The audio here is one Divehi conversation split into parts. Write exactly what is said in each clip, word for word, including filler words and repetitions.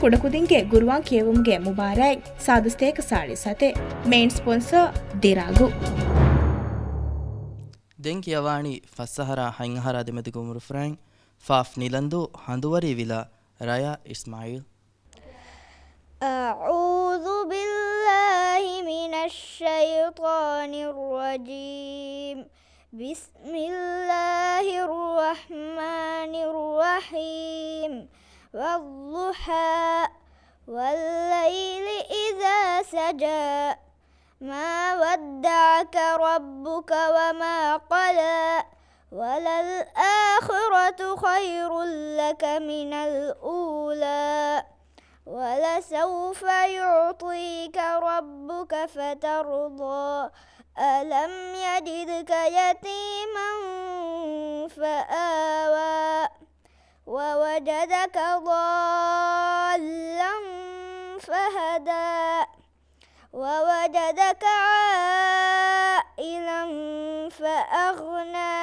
ކުޑަކުދިންގެ ގުރުއާން ކިޔެވުމުގެ މުބާރާތް ސާދަ ސަތޭކަ ސާޅީސް ސަތޭކަ. މެއިން ސްޕޮންސަރ ދިރާގު. ދެން ކިޔަވާނީ ފަސް އަހަރާ ހަތް އަހަރާ ދެމެދުގެ އުމުރުފުރާތް ފާފް ނިލަންދޫ ހަނދުވަރީ ވިލާ ރަޔާ އިސްމާއީލް. أعوذ بالله من الشيطان الرجيم. بسم الله الرحمن الرحيم. والضحى. والليل إذا سجى. ما ودعك ربك وما قلى. وللآخرة خير لك من الأولى. ولسوف يعطيك ربك فترضى. ألم يجدك يتيما فآوى. ووجدك ضالا فهدى. ووجدك عائلا فأغنى.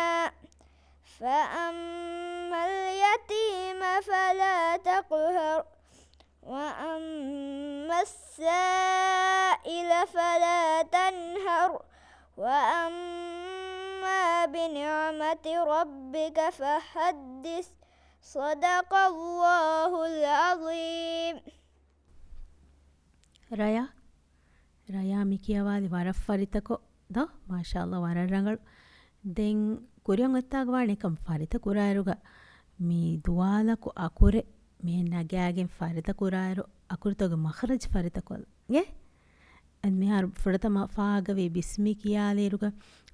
فأما اليتيم فلا تقهر. وأما السائل فلا تنهر. وأما بنعمة ربك فحدث. صدق الله العظيم. ރަޔާ، ރަޔާ މި ކިޔަވާލި ވަރަށް ފަރިތަކޮށް ދޯ؟ މާޝާﷲ، ވަރަށް ރަނގަޅު. ދެން ކުރިއަށް އޮތްތާގަ ވާނެ އެކަން ފަރިތަ ކުރާއިރުގަ މި ދުވާލަކު އަކުރެއް މިހެން ނަގާގެން ފަރިތަ ކުރާއިރު، އަކުރުތަކުގެ މަޚްރަޖް ފަރިތަ ކޮށްލަން. އިނގޭ؟ އަދި މިހާރު ފުރަތަމަ ފާހަގަވީ ބިސްމި ކިޔާލިއިރުގަ،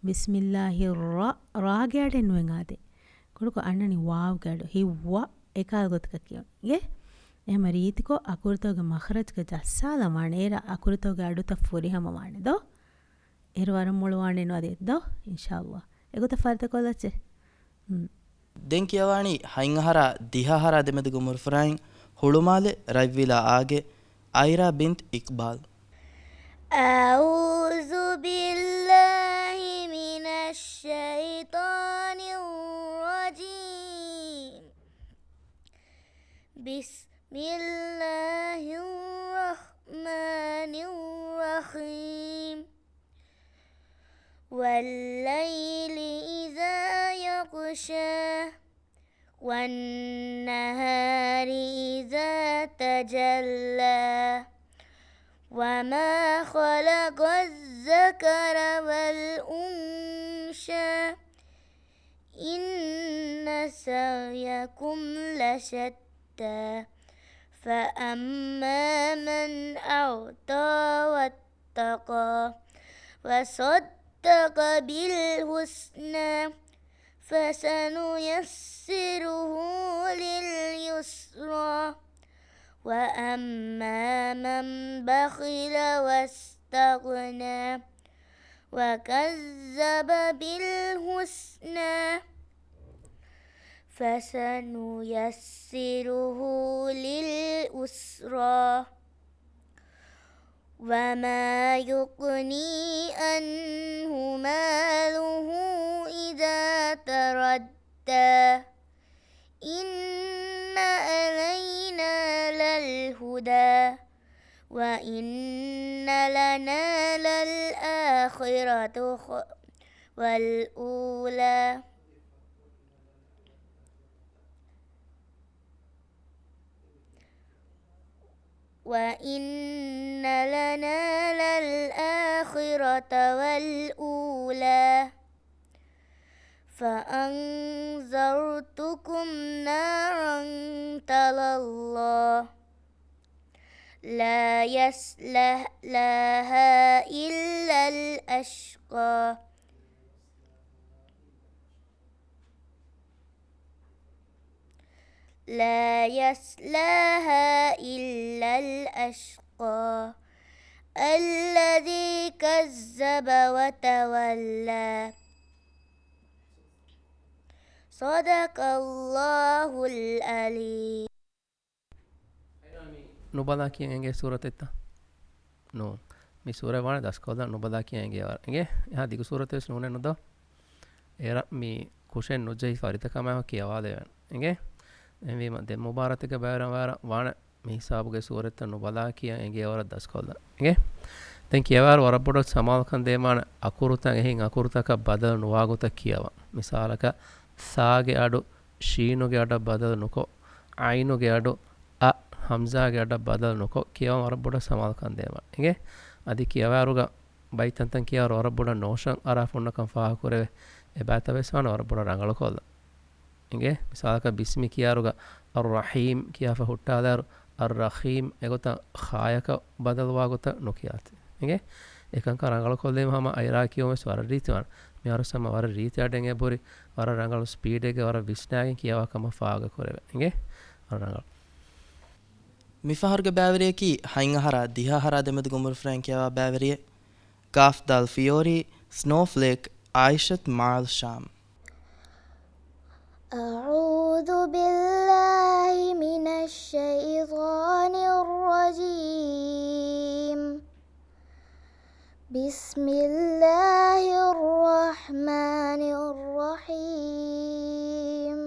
ބިސްމިއްލާހި ރަ، ރާގެ އަޑެއް ނުވެން އާދޭ. ކުޑަކޮށް އަންނަނީ ވާވްގެ އަޑު. ހިއްވާ އެކާ ގޮތަކަށް ކިޔަން. އިނގޭ؟ އެހެމަ ރީތިކޮށް އަކުރުތަކުގެ މަޚްރަޖްގަ ޖައްސާލަން ވާނެ. އޭރަށް އަކުރުތަކުގެ އަޑުތައް ފުރިހަމަ ވާނެ ދޯ؟ އޭރު ވަރަށް މޮޅުވާނެ ނުވަދޭ ދޯ؟ އިންޝާﷲ. އެގޮތަށް ފަރިތަ ކޮށްލައްޗޭ. ހުން. ދެން ކިޔަވާނީ ހަތް އަހަރާ ދިހަ އަހަރާ ދެމެދުގެ އުމުރުފުރާތް ހުޅުމާލެ ރަތްވިލާ އާގެ އައިރާ ބިންތު އިޤްބާލް. أعوذ بالله من الشيطان الرجيم. بسم الله الرحمن الرحيم. والليل إذا يغشى. والنهار إذا تجلى. وما خلق الذكر والأنثى. إن سعيكم لشتى. فأما من أعطى واتقى. وصدق بالحسنى. فسنيسره لليسرى. وأما من بخل واستغنى. وكذب بالحسنى. فسنيسره لليسرى. وما يغني عنه ماله إذا تردى. إن علينا للهدى. وإن لنا للآخرة خ-، والأولى. وإن لنا للآخرة والأولى. فأنذرتكم نارا تلظى. لا يصلاها إلا الأشقى. لا يصلاها إلا الأشقى. الذي كذب وتولى. صدق الله العلي. ނުބަލާ ކިޔަން އެނގޭ ސޫރަތެއްތަ؟ ނޫން. މި ސޫރަތް ވާނެ ދަސްކޮށްލަން ނުބަލާ ކިޔަން އެނގޭ ވަރަށް. އެނގޭ؟ އެހާ ދިގު ސޫރަތެއް ވެސް ނޫނޭ ނުދޯ؟ އޭރަށް މި ކުށެއް ނުޖެހި ފަރިތަކާ ކިޔަވާލެވެން. އެނގޭ؟ އެހެންވީމަ ދެން މުބާރާތެއްގަ ބައިވެރިވާން ވާނެ މި ހިސާބުގެ ސޫރަތްތައް ނުބަލާ ކިޔަން އެނގޭ ވަރަށް ދަސްކޮށްލަން. އިނގޭ؟ ދެން ކިޔަވާއިރު ވަރަށް ބޮޑަށް ސަމާލުކަން ދޭމާނެ އަކުރުތައް އެހެން އަކުރުތަކަށް ބަދަލު ނުވާގޮތަށް ކިޔަވަން. މިސާލަކަށް، ސާގެ އަޑު ޝީނުގެ އަޑަށް ބަދަލު ނުކޮށް، އައިނުގެ އަޑު އަ ހަމްޒާގެ އަޑަށް ބަދަލު ނުކޮށް ކިޔަވަން ވަރަށް ބޮޑަށް ސަމާލުކަން ދޭމާ. އިނގޭ؟ އަދި ކިޔަވާއިރުގަ ބައިތަންތަން ކިޔާއިރު ވަރަށް ބޮޑަށް ނޯޝަން އަރާފަ ހުންނަކަން ފާހަގަކުރެވޭ. އެބައިތައް ވެސް ވާނެ ވަރަށް ބޮޑަށް ރަނގަޅުކޮށްލަން. އިނގޭ؟ މިސާލަކަށް ބިސްމި ކިޔާއިރުގަ އައްރަޙީމް ކިޔާފަ ހުއްޓާލާއިރު އައްރަޙީމް އެގޮތަށް ޚާޔަކަށް ބަދަލުވާ ގޮތަށް ނުކިޔާތި. އިނގޭ؟ އެކަންކަން ރަނގަޅުކޮށްލީމަ ހަމަ އައިރާ ކިޔުމެސް ވަރަށް ރީތިވާނެ. މިހާރު ހަމަ ވަރަށް ރީތި އަޑެއް އެބުރި، ވަރަށް ރަނގަޅު ސްޕީޑެއްގަ ވަރަށް ވިސްނާގެން ކިޔަވާ ކަމަށް ފާހަގަކުރެވޭ. އިނގޭ؟ ވަރަށް ރަނގަޅު. މިފަހަރުގެ ބައިވެރިޔަކީ ހަތް އަހަރާ ދިހަ އަހަރާ ދެމެދު އުމުރުފުރާން ކިޔަވާ ބައިވެރިއެއް. ކާފް ދާލް ފިޔޯރި، ސްނޯފްލޭކް، އާއިޝަތު މާލް ޝާމް. أعوذ بالله من الشيطان الرجيم. بسم الله الرحمن الرحيم.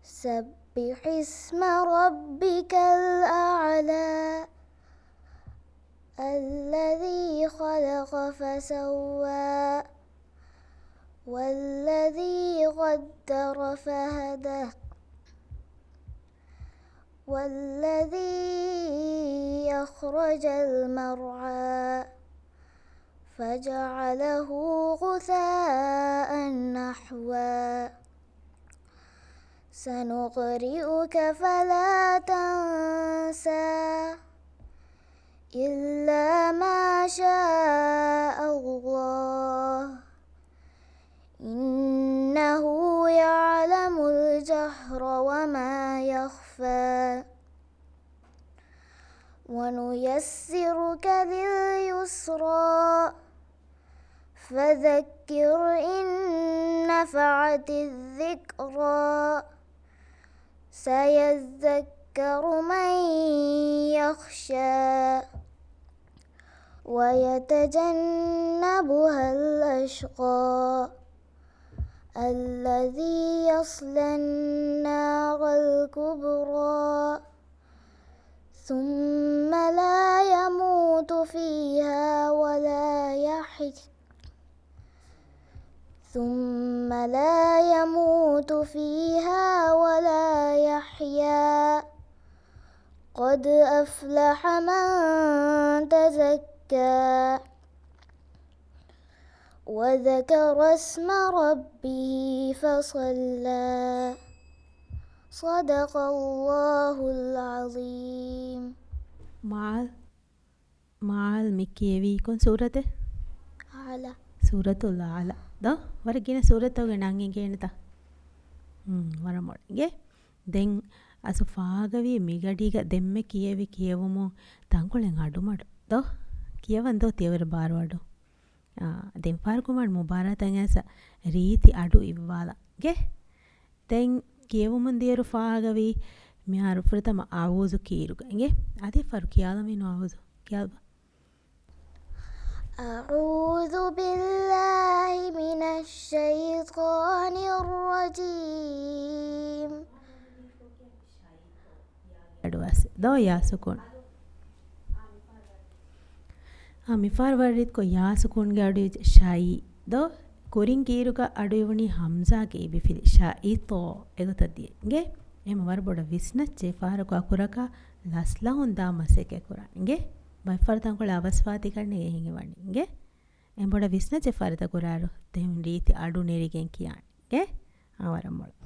سبح اسم ربك الأعلى. الذي خلق فسوى. والذي قدر فهدى. والذي أخرج المرعى. فجعله غثاء أحوى. سنقرئك فلا تنسى. إلا ما شاء الله. إنه يعلم الجهر وما يخفى. ونيسرك لليسرى. فذكر إن نفعت الذكرى. سيذكر من يخشى. ويتجنبها الأشقى. الذي يصلى النار الكبرى. ثم لا يموت فيها ولا يحيا. ثم لا يموت فيها ولا يحيا. قد أفلح من تزكى. وذكر اسم ربه فصلى. صدق الله العظيم. މާލް، މާލް މި ކިޔެވީ ކޮން ސޫރަތެއް؟ އަޢުލާ. ސޫރަތުލް އަޢުލާ. ދޯ؟ ވަރަށް ގިނަ ސޫރަތުގެ ނަން އެނގޭނެތަ؟ ހުން، ވަރަށް މޮޅަށް އެނގޭ. ދެން އަސް ފާހަގަވީ މިގަޑީގަ ދެންމެ ކިޔެވި ކިޔެވުމުން ތަންކޮޅެއް އަޑުމަޑު. ދޯ؟ ކިޔަވަން ދޯ ތިޔަވަރު ބާރު އަޑު. އާ، ދެން ފާރުކުމާ މުބާރާތަށް އައިސް ރީތި އަޑު އިއްވާލަން. އިނގޭ؟ ދެން ކިޔެވުމުން ދިޔައިރު ފާހަގަވީ މިހާރު ފުރަތަމަ އަޢޫޛު ކީއިރުގަ. އިނގޭ؟ އަދި ފާރު ކިޔާލަމީނު އަޢޫޛު. ކިޔާލަބަ. أعوذ بالله من الشيطان الرجيم. އަޑު އަސް. ދޯ ޔާ ސުކޫން. އާ، މިފާރު ވަރަށް ރީތިކޮށް ޔާ ސުކޫންގެ އަޑު އިވިއްޖެ ޝައި. ދޯ؟ ކުރިން ކީއިރުގަ އަޑު އިވުނީ ހަމްޒާގެ އިބިފިލި ޝައިތޯ އެގޮތަށް ދިޔަ. އިނގޭ؟ އެހެން ވަރަށް ބޮޑަށް ވިސްނައްޗޭ ފަހަރަކު އަކުރަކާ ލަސްލަހުން ދާ މަސައްކަތް ކުރާން. އިނގޭ؟ ބައެއް ފަހަރު ތަންކޮޅެއް އަވަސްވާތީ ކަންނޭނގެ އެހެން ވަނީ. އިނގޭ؟ އެހެން ބޮޑަށް ވިސްނައްޗޭ ފަހަރުތައް ކުރާއިރު ދެން ރީތި އަޑު ނެރިގެން ކިޔާނެ. އިނގޭ؟ އާ، ވަރަށް މޮޅަށް.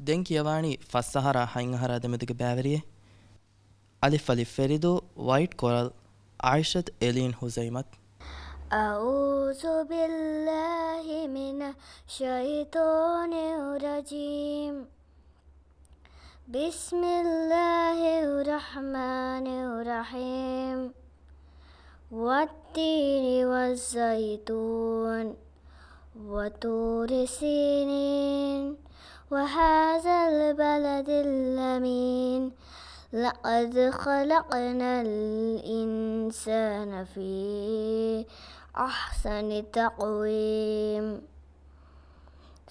ދެން ކިޔަވާނީ ފަސް އަހަރާ ހަތް އަހަރާ ދެމެދުގެ ބައިވެރިއެއް. އަލިފް އަލިފް ފެރިދޫ، ވައިޓް ކޮރަލް، އާއިޝަތު އެލީން ހުޒައިމަތު. أعوذ بالله من الشيطان الرجيم. بسم الله الرحمن الرحيم. والتين والزيتون. وطور سينين. وهذا البلد الأمين. لقد خلقنا الإنسان في أحسن تقويم.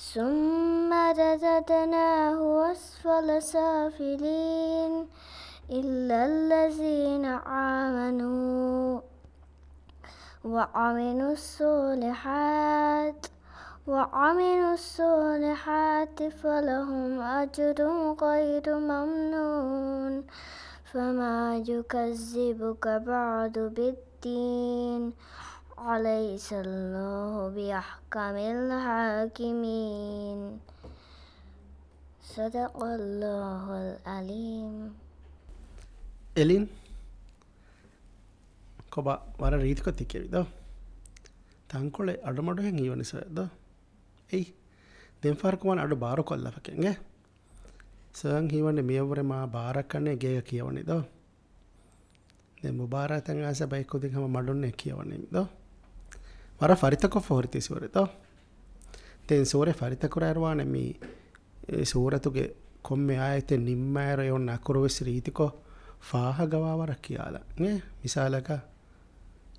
ثم رددناه أسفل سافلين إلا الذين آمنوا وعملوا الصالحات وعملوا الصالحات فلهم أجر غير ممنون فما يكذبك بعد بالدين أليس الله بأحكم الحاكمين صدق الله العظيم. އެލިން، ކޮބާ ވަރަށް ރީތިކޮށް ތި ކިޔެވި ދޯ؟ ތަންކޮޅެއް އަޑުމަޑުހެން ހީވަނީ ސޮޔަ ދޯ؟ އެއީ. ދެން ފަހަރަކު ވާނެ އަޑު ބާރުކޮށްލާފަކެ އިނގޭ. ސޮޔަން ހީވަނީ މިއަށްވުރެ މާ ބާރަކަށް ނޭ ގޭގަ ކިޔަވަނީ ދޯ؟ ދެން މުބާރާތަށް އާސަ ބައި ކުދިން ހަމަ މަޑުންނޭ ކިޔަވަނީ ދޯ؟ ވަރަށް ފަރިތަކޮށްފަ ހުރިތީ ސޫރަތް ދޯ؟ ދެން ސޫރަތް ފަރިތަކުރާއިރު ވާނެ މި އެ ސޫރަތުގެ ކޮންމެ އާޔަތެއް ނިންމާއިރު އެ އޮންނަ އަކުރު ވެސް ރީތިކޮށް ފާހަގަވާ ވަރަށް ކިޔާލަން. އެ މިސާލަކަށް،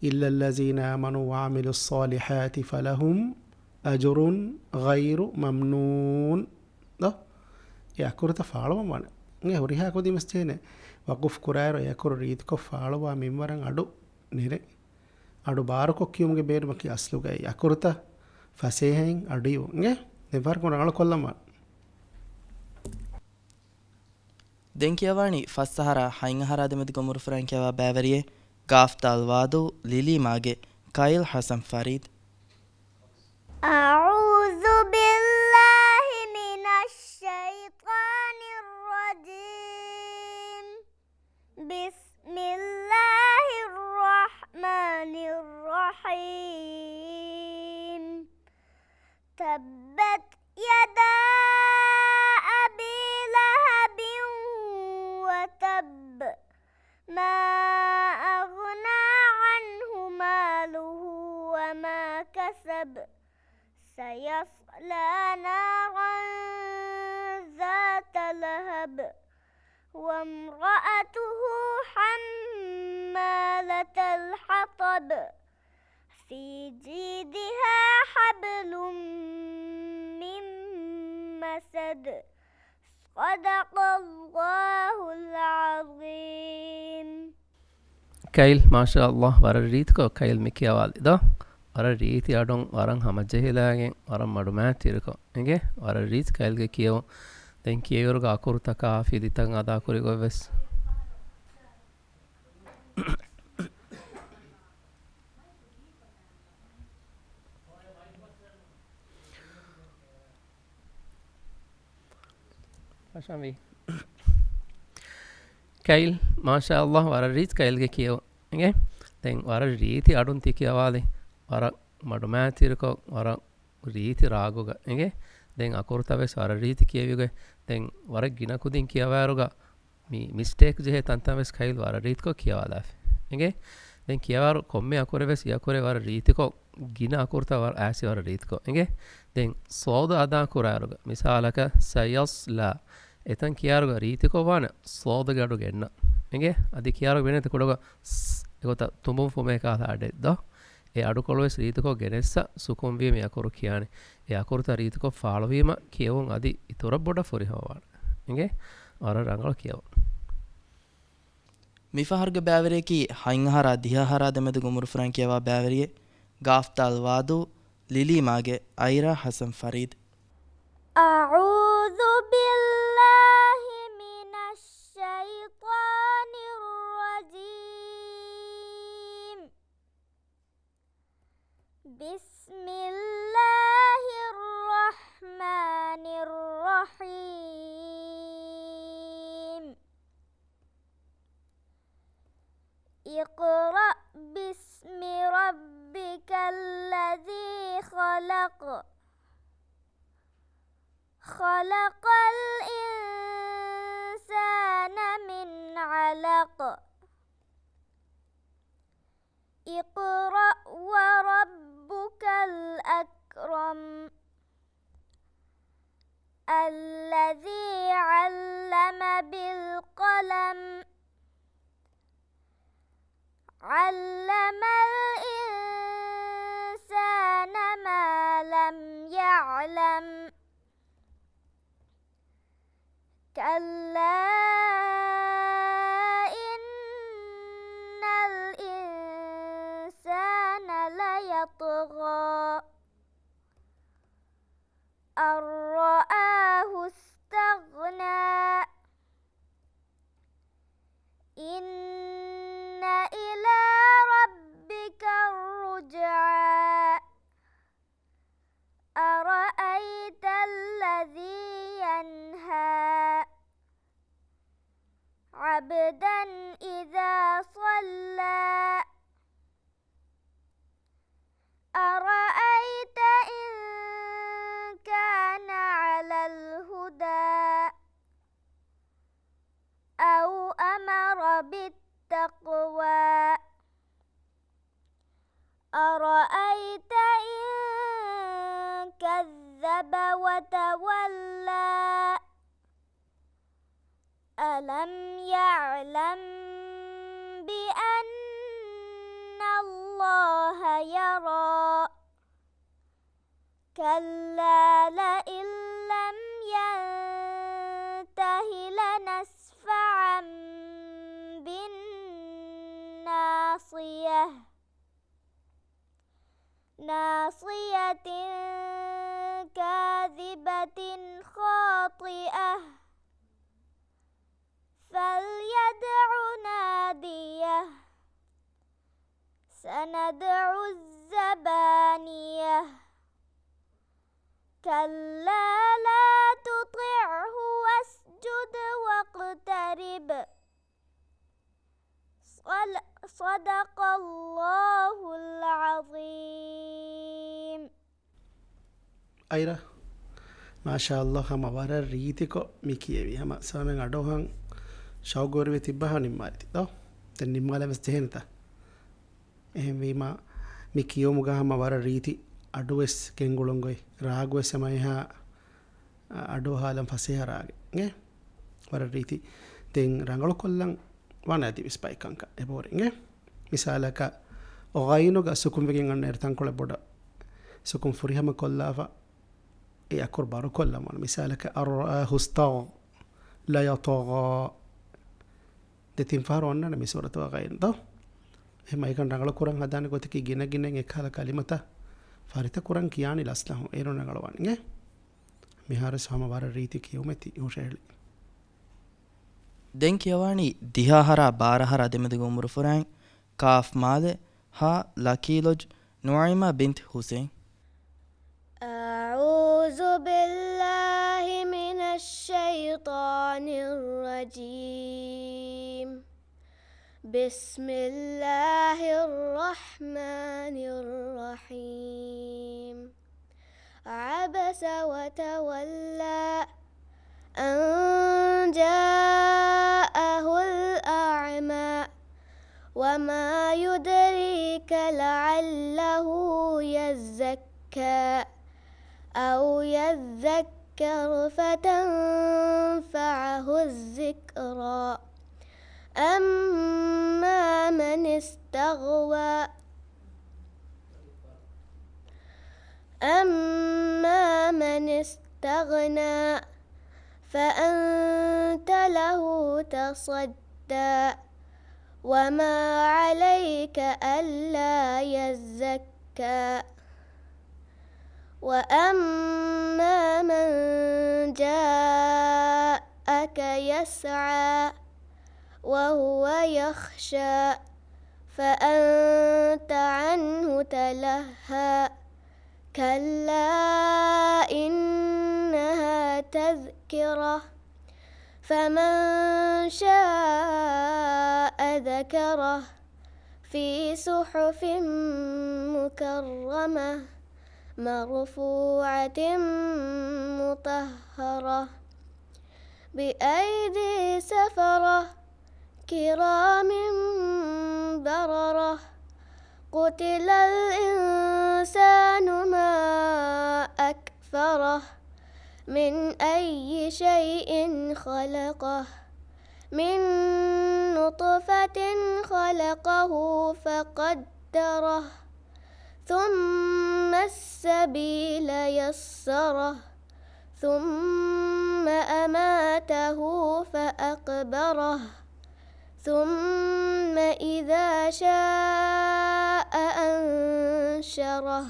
إلا الذين آمنوا وعملوا الصالحات فلهم أجر غير ممنون ދޯ؟ އެ އަކުރުތައް ފާޅުވަން ވާނެ. އެ ހުރިހާ ކުދިން ވެސް ޖެހޭނެ ވަޤުފް ކުރާއިރު އެ އަކުރު ރީތިކޮށް ފާޅުވާ މިންވަރަށް އަޑު ނެރެ. އަޑު ބާރުކޮށް ކިޔުމުގެ ބޭނުމަކީ އަސްލުގައި އަކުރުތައް ފަސޭހައިން އަޑު އިވުން. އެ ދެން ފަހަރަކު ރަނގަޅު ކޮށްލަން ވާނެ. ދެން ކިޔަވާނީ ފަސް އަހަރާ ހަތް އަހަރާ ދެމެދުގެ އުމުރުފުރާން ކިޔަވާ ބައިވެރިއެއް، ގާފް ދާލް ވާ ދޫ ލިލީމާގެ ކައިލް ޙަސަން ފަރީދު. أعوذ بالله من الشيطان الرجيم. بسم الله الرحمن الرحيم. تبت يدا أبي لهب وتب. ما أغنى عنه ماله وما كسب. سيصلى نارا ذات لهب. وامرأته حمالة الحطب. في جيدها حبل من مسد. صدق الله العظيم. ކައިލް، މާޝާﷲ، ވަރަށް ރީތިކޮށް ކައިލް މި ކިޔަވާލި ދޯ؟ ވަރަށް ރީތި އަޑުން، ވަރަށް ހަމަޖެހިލާގެން، ވަރަށް މަޑުމައިތިރިކޮށް އިނގޭ. ވަރަށް ރީތި ކައިލްގެ ކިޔެވުން. ދެން ކިޔެވިއިރުގަ އަކުރުތަކާ ފިލިތައް އަދާކުރި ގޮތް ވެސް. ކައިލް، މާޝާﷲ، ވަރަށް ރީތި ކައިލްގެ ކިޔެވުން އިނގޭ. ދެން ވަރަށް ރީތި އަޑުން ތި ކިޔަވާލި. ވަރަށް މަޑުމައިތިރިކޮށް، ވަރަށް ރީތި ރާގުގަ އިނގޭ. ދެން އަކުރުތައް ވެސް ވަރަށް ރީތި ކިޔެވިގޮތް. ދެން ވަރަށް ގިނަ ކުދިން ކިޔަވާއިރުގަ މި މިސްޓޭކް ޖެހޭ ތަންތަން ވެސް ކައިލް ވަރަށް ރީތިކޮށް ކިޔަވާލާފި އިނގޭ. ދެން ކިޔަވާއިރު ކޮންމެ އަކުރެއް ވެސް އެ އަކުރެއް ވަރަށް ރީތިކޮށް، ގިނަ އަކުރުތައް ވަރަށް އާސި ވަރަށް ރީތިކޮށް އިނގޭ. ދެން ޞާދު އަދާ ކުރާއިރުގަ، މިސާލަކަށް ސަޔަޞްލާ، އެތަން ކިޔާއިރުގަ ރީތިކޮށް ވާނެ ޞާދުގެ އަޑު ގެންނަ އިނގޭ. އަދި ކިޔާއިރު ބިނެތި ކުޑަގަ ސް އެގޮތަށް ތުނބުން ފުމޭ ކާލަ އަޑެއް ދޯ؟ އެ އަޑުކޮޅު ވެސް ރީތިކޮށް ގެނެއްސަ ސުކުންވީމަ އަކުރު ކިޔާނެ. އެ އަކުރުތައް ރީތިކޮށް ފާޅުވީމަ ކިޔެވުން އަދި އިތުރަށް ބޮޑަށް ފުރިހަމަވާނެ. އިނގޭ؟ ވަރަށް ރަނގަޅު ކިޔެވުން. މިފަހަރުގެ ބައިވެރިޔަކީ ހަތް އަހަރާ ދިހަ އަހަރާ ދެމެދުގެ އުމުރުފުރާން ކިޔަވާ ބައިވެރިއެއް، ގާފް ދާލް ވާ ދޫ ލިލީމާގެ އައިރާ ޙަސަން ފަރީދު. أعوذ بالله من الشيطان الرجيم. بسم الله الرحمن الرحيم. اقرأ باسم ربك الذي خلق. خلق الإنسان من علق. اقرأ وربك الأكرم. الذي علم بالقلم. علم الإنسان ما لم يعلم. كلا إن الإنسان ليطغى أن رآه استغنى إن إلى ربك الرجعى أرأيت الذي ينهى عبدا إذا صلى أرأيت إن كان على الهدى أو أمر بالتقوى أرأيت إن كذب وتولى ألم يعلم بأن الله يرى كلا لئن لم ينته لنسفعا بالناصية ناصية كاذبة خاطئة فليدع ناديه سندع الزبانية كلا لا تطعه واسجد واقترب صدق الله العظيم. އައިރަ، މާޝާﷲ، ހަމަ ވަރަށް ރީތިކޮށް މި ކިޔެވި. ހަމަ ސަމެން އަޑުއަހަން ޝައުގުވެރިވެ ތިއްބާ ހަމަ ނިންމާލިތި ދޯ. ދެން ނިންމާލަން ވެސް ޖެހޭނެތަ؟ އެހެންވީމާ، މި ކިޔުމުގަ ހަމަ ވަރަށް ރީތި އަޑުވެސް ގެންގުޅުން ގޮތް، ރާގުވެސް ހަމަ އެހާ އަޑުއަހާލަން ފަސޭހަ ރާގެއް އިނގޭ. ވަރަށް ރީތި. ދެން ރަނގަޅުކޮށްލަން ވާނެ އަދިވެސް ބައިކަންކަން އެބަހުރި އިނގޭ. މިސާލަކަށް، ޣައިނުގަ ސުކުންވެގެން އަންނަ އިރު ތަންކޮޅެއް ބޮޑަށް ސުކުން ފުރިހަމަ ކޮށްލާފަ، އެ އަކުރު ބަރުކޮށްލަން ވާނެ. މިސާލަކަށް، أَن رَآهُ اسْتَغْ، لَيَطْغَىٰ. ދެތިން ފަހަރު އަންނާނެ މި ސޫރަތުގަ ޣައިނު ދޯ. އެހެން މައިގަނޑު ރަނގަޅު ކުރަން ހަދާނެ ގޮތަކީ ގިނަ ގިނައިން އެކަހަލަ ކަލިމަތައް ފަރިތަ ކުރަން ކިޔާނީ ލަސްލަހުން އޭރުން ރަނގަޅުވާނެ އިނގޭ. މިހާރުވެސް ހަމަ ވަރަށް ރީތި ކިޔުމެއް ތި ހުށަހެޅި. ދެން ކިޔަވާނީ ދިހަ އަހަރާ ބާރަ އަހަރާ ދެމެދުގެ އުމުރު ފުރާތް، ކާފް މާލެ، ހާ ލަކީ ލޮޖް، ނުޢައިމާ ބިންތު ޙުސައިން. أعوذ بالله من الشيطان الرجيم. بسم الله الرحمن الرحيم. عبس وتولى أن جاءه الأعمى وما يدريك لعله يزكى أو يذكر فتنفعه الذكرى أما من استغوى أما من استغنى فأنت له تصدى وما عليك ألا يزكى وأما من جاءك يسعى وهو يخشى فأنت عنه تلهى كلا إنها تذكرة فمن شاء ذكره في صحف مكرمة مرفوعة مطهرة بأيدي سفرة كرام بررة قتل الإنسان ما أكفره من أي شيء خلقه من نطفة خلقه فقدره ثم السبيل يسره ثم أماته فأقبره ثم إذا شاء أنشره.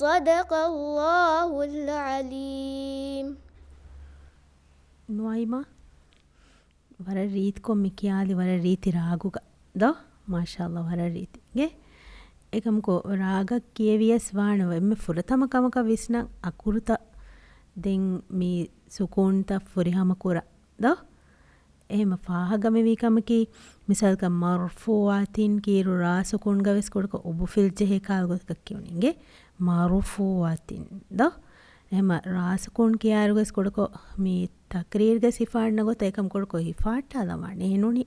صدق الله العظيم. ނުއައިމާ، ވަރަށް ރީތިކޮށް މި ކިޔާލި، ވަރަށް ރީތި ރާގުގަ ދޯ؟ މާޝާﷲ، ވަރަށް ރީތި. އެކަމަކު ރާގަށް ކިޔެވިޔަސް ވާނެ އެންމެ ފުރަތަމަ ކަމަކަށް ވިސްނަން އަކުރުތައް ދެން މި ސުކޫންތައް ފުރިހަމަ ކުރަން ދޯ؟ އެހެން ފާހަގަ މިވީ ކަމަކީ، މިސާލަކަށް މަރުފޫޢާތިން ކީރު ރާ ސުކޫންގަ ވެސް ކުޑަކޮށް އުބުފިލް ޖެހޭ ކަހަލަ ގޮތަކަށް ކިޔުނީ އިނގޭ. މަރުފޫޢާތިން ދޯ؟ އެހެމަ ރާ ސުކޫން ކިޔާއިރު ވެސް ކުޑަކޮށް މި ތަޤްރީރުގަ ހިފާންނަ ގޮތަށް އެކަމަ ކުޑަކޮށް ހިފާއްޓާލަވާނެ. އެހެންނޫނީ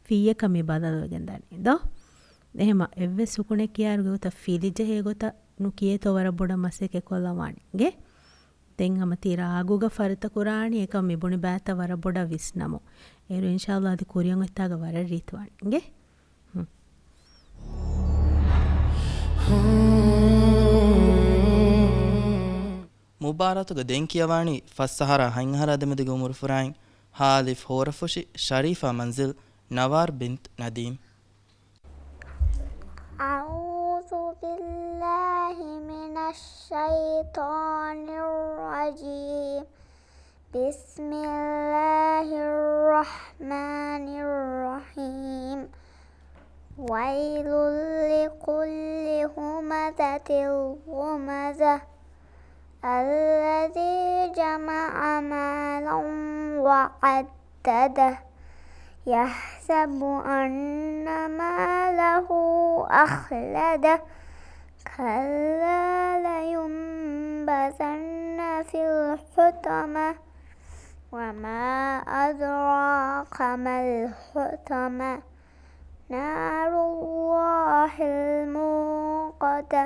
ފިއްޔަކަށް މި ބަދަލުވެގެން ދާނީ ދޯ؟ އެހެމަ އެއްވެސް ސުކުނެއް ކިޔާއިރު ގޮތަށް ފިލި ޖެހޭ ގޮތަށް ނުކިޔޭތޯ ވަރަށް ބޮޑަށް މަސައްކަތް ކޮށްލަވާނެ އިނގޭ. ދެން ހަމަ ތި ރާގުގަ ފަރިތަ ކުރާނީ އެކަމަ މި ބުނި ބައިތައް ވަރަށް ބޮޑަށް ވިސްނަމު. އޭރު އިންޝާﷲ އަދި ކުރިއަށް އޮތްތާގަ ވަރަށް ރީތިވާނެ އިނގޭ. ހުން. މުބާރާތުގަ ދެން ކިޔަވާނީ ފަސް އަހަރާ ހަތް އަހަރާ ދެމެދުގެ އުމުރު ފުރާއިން ހާލިފް ހޯރަފުށި ޝަރީފާ މަންޒިލް ނަވާރް ބިންތް ނަދީމް. أعوذ بالله من الشيطان الرجيم. بسم الله الرحمن الرحيم. ويل لكل همزة لمزة. الذي جمع مالا وعدده. يحسب أن ماله أخلده. كلا لينبذن في الحطمة. وما أدراك ما الحطمة. نار الله الموقدة.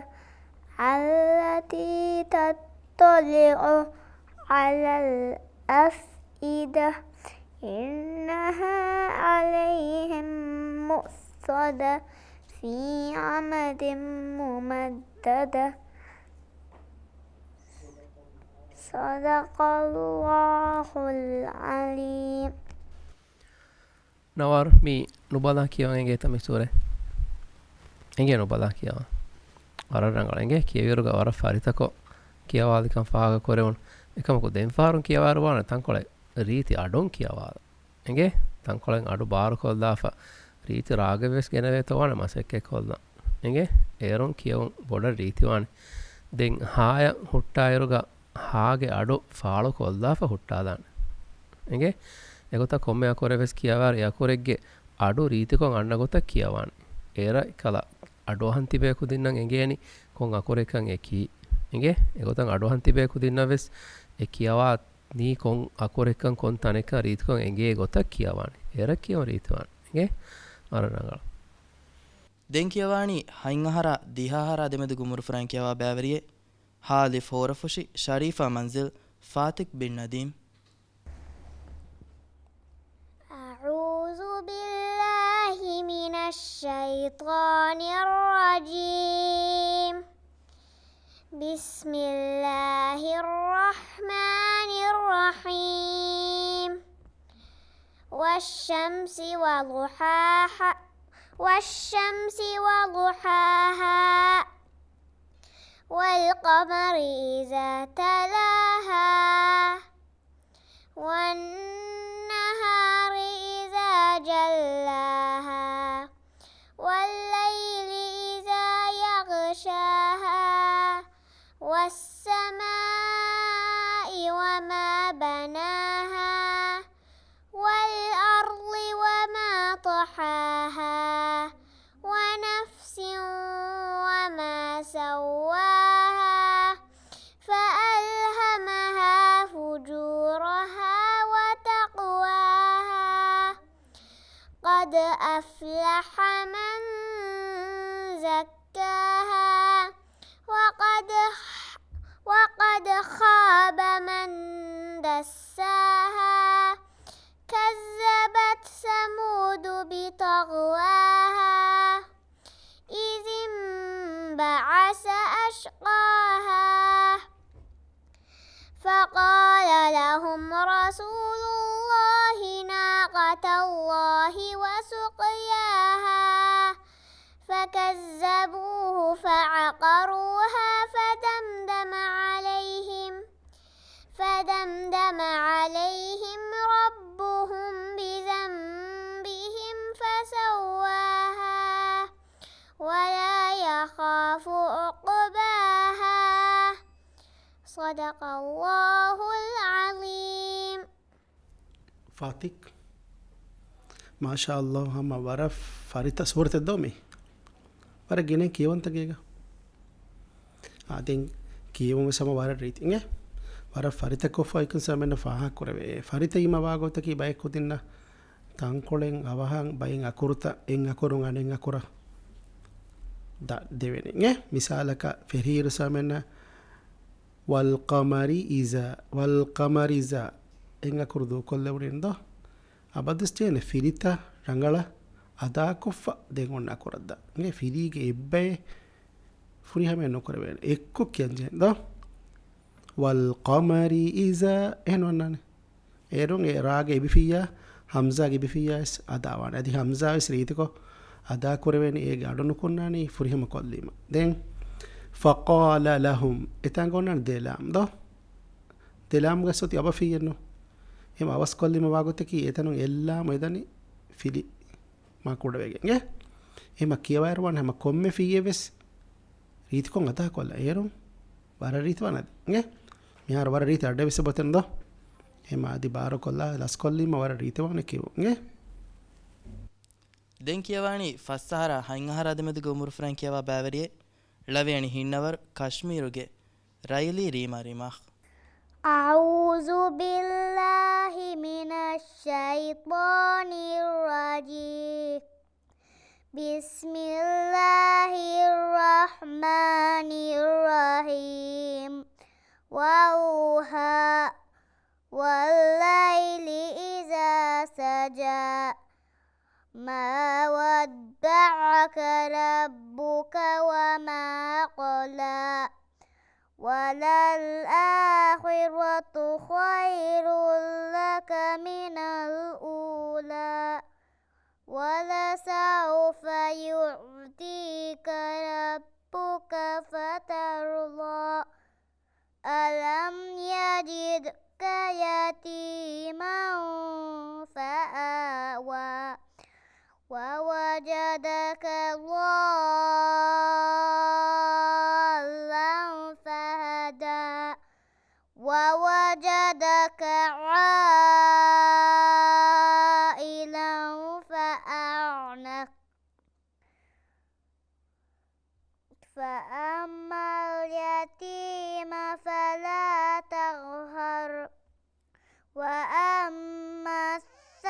التي تطلع على الأفئدة. إنها عليهم مؤصدة. في عمد ممددة. صدق الله العظيم. ނަވާރު، މި ނުބަލާ ކިޔަވަން އެނގޭތަ މި ސޫރަތް؟ އެނގޭ ނުބަލާ ކިޔަވަން. ވަރަށް ރަނގަޅު. އެނގޭ ކިޔެވިއިރުގަ ވަރަށް ފަރިތަކޮށް ކިޔަވާލިކަން ފާހަގަކުރެވުނު. އެކަމަކު ދެން ފަހަރުން ކިޔަވާއިރު ވާނެ ތަންކޮޅެއް ރީތި އަޑުން ކިޔަވާލަން. އެނގޭ؟ ތަންކޮޅެއް އަޑު ބާރުކޮށްލާފަ، ރީތި ރާގެއް ވެސް ގެނެވޭތޯ ވާނެ މަސައްކަތް ކޮށްލަން. އެނގޭ؟ އޭރުން ކިޔެވުން ބޮޑަށް ރީތިވާނެ. ދެން ހާޔަށް ހުއްޓާއިރުގަ ހާގެ އަޑު ފާޅުކޮށްލާފަ ހުއްޓާލާނެ. އެނގޭ؟ އެގޮތަށް ކޮންމެ އަކުރެއް ވެސް ކިޔަވާއިރު އެ އަކުރެއްގެ އަޑު ރީތިކޮށް އަންނަ ގޮތަށް ކިޔަވާނެ. އޭރަށް އެކަލަ އަޑުއަހަން ތިބޭ ކުދިންނަށް އެނގޭނީ ކޮން އަކުރެއްކަން އެ ކީ. އެނގޭ؟ އެގޮތަށް އަޑުއަހަން ތިބޭ ކުދިންނަށް ވެސް އެ ކިޔަވާ ނީ ކޮން އަކުރެއްކަން ކޮން ތަނެއްކަން ރީތިކޮށް އެނގޭ ގޮތަށް ކިޔަވާނެ. އޭރަށް ކިޔަވަން ރީތިވާނެ. އެނގޭ؟ ވަރަށް ރަނގަޅު. ދެން ކިޔަވާނީ ހަތް އަހަރާ ދިހަ އަހަރާ ދެމެދުގެ އުމުރު ފުރާން ކިޔަވާ ބައިވެރިއެއް. ހާލިފް ހޯރަފުށި ޝަރީފާ މަންޒިލް ފާތިކް ބިން ނަދީމް. أعوذ بالله من الشيطان الرجيم. بسم الله الرحمن الرحيم. والشمس وضحاها، والشمس وضحاها، والقمر إذا تلاها، والنهار إذا جلاها، والليل إذا يغشاها، والسماء وما بناها، والأرض وما طحاها، ونفس وما سواها، فألهمها فجورها وتقواها. قد أفلح من زكاها، وقد، وقد خاب من دساها. كذبت ثمود بطغواها. إذ انبعث أشقاها. فقال لهم رسول اللَّهِ وَسُقْيَاهَا. فَكَذَّبُوهُ فَعَقَرُوهَا فَدَمْدَمَ عَلَيْهِمْ، فَدَمْدَمَ عَلَيْهِمْ رَبُّهُم بِذَنبِهِمْ فَسَوَّاهَا وَلَا يَخَافُ عُقْبَاهَا. صَدَقَ اللَّهُ الْعَظِيمُ. ފާތިކް. މާޝާﷲ، ހަމަ ވަރަށް ފަރިތަ ސޫރަތެއް ދޯ މީ. ވަރަށް ގިނަ ކިޔަވަންތަ ގޭގަ. އާ، ދެން ކިޔެވުން ވެސް ހަމަ ވަރަށް ރީތި އިނގޭ. ވަރަށް ފަރިތަ ކޮށްފަ އޮތްކަން ސަމެންނަ ފާހަގަ ކުރެވޭ. ފަރިތަ އިމަ ވާގޮތަކީ ބައެއް ކުދިންނަށް ތަންކޮޅެއް އަވަހަށް ބައެއް އަކުރުތައް އެއް އަކުރުން އަނެއް އަކުރަށް ދަ-، ދެވެނީ އިނގޭ. މިސާލަކަށް ފެށިއިރު ސަމެންނަ والقمر إذا، والقمر إذا އެއް އަކުރު ދޫކޮށްލެވުނީ ދޯ؟ އަބަދުސް ޖެހޭނެ ފިރިތައް ރަނގަޅަށް އަދާކޮށްފަ ދެން އޮންނަ އަކުރަށް ދާ. އިނގޭ ފިރީގެ އެއްބައެއް ފުރިހަމައެއް ނުކުރެވޭނެ. އެއްކޮށް ކިޔަން ޖެހޭނެ ދޯ؟ والقمر إذا އެހެން ވަންނާނެ. އޭރުން އެ ރާގެ އިބިފިއްޔާ، ހަމްޒާގެ އިބިފިއްޔާ ވެސް އަދާވާނެ. އަދި ހަމްޒާ ވެސް ރީތިކޮށް އަދާކުރެވޭނެ، އޭގެ އަޑު ނުކުންނާނީ ފުރިހަމަ ކޮށްލީމަ. ދެން، فقال لهم، އެތާނގަ އޮންނާނެ ދެލާމް ދޯ؟ ދެލާމްގަ ސޮތި އަބަފިއްޔެއްނު. އެހެން އަވަސްކޮށްލީމަ ވާގޮތަކީ އެތަނުން އެއްލާމް އެދަނީ ފިލި މާ ކުޑަވެގެން އިނގޭ. އެހެމަ ކިޔަވާއިރު ވާނެ ހަމަ ކޮންމެ ފިއްޔެއް ވެސް ރީތިކޮށް އަދާކޮށްލާ. އޭރުން ވަރަށް ރީތި ވާނެ އަދި އިނގޭ. މިހާރު ވަރަށް ރީތި އަޑެއް ވެސް އެބަތެން ދޯ؟ އެހެމަ އަދި ބާރުކޮށްލާ ލަސްކޮށްލީމަ ވަރަށް ރީތިވާނެ ކިޔެވުން އިނގޭ. ދެން ކިޔަވާނީ ފަސް އަހަރާ ހަތް އަހަރާ ދެމެދުގެ އުމުރުފުރަތަށް ކިޔަވާ ބައިވެރިއެއް. ޅަވިޔަނި ހިންނަވަރު ކަޝްމީރުގެ ރައިލީ ރީމާ ރިމާޚް. أعوذ بالله من الشيطان الرجيم. بسم الله الرحمن الرحيم. والضحى. والليل إذا سجى. ما ودعك ربك وما قلى. وللآخرة خير لك من الأولى. ولسوف يعطيك ربك فترضى. ألم يجدك يتيما فآوى. ووجدك ضالا فهدى. ووجدك عائلا فأغنى. فأما اليتيم فلا تقهر. وأما السائل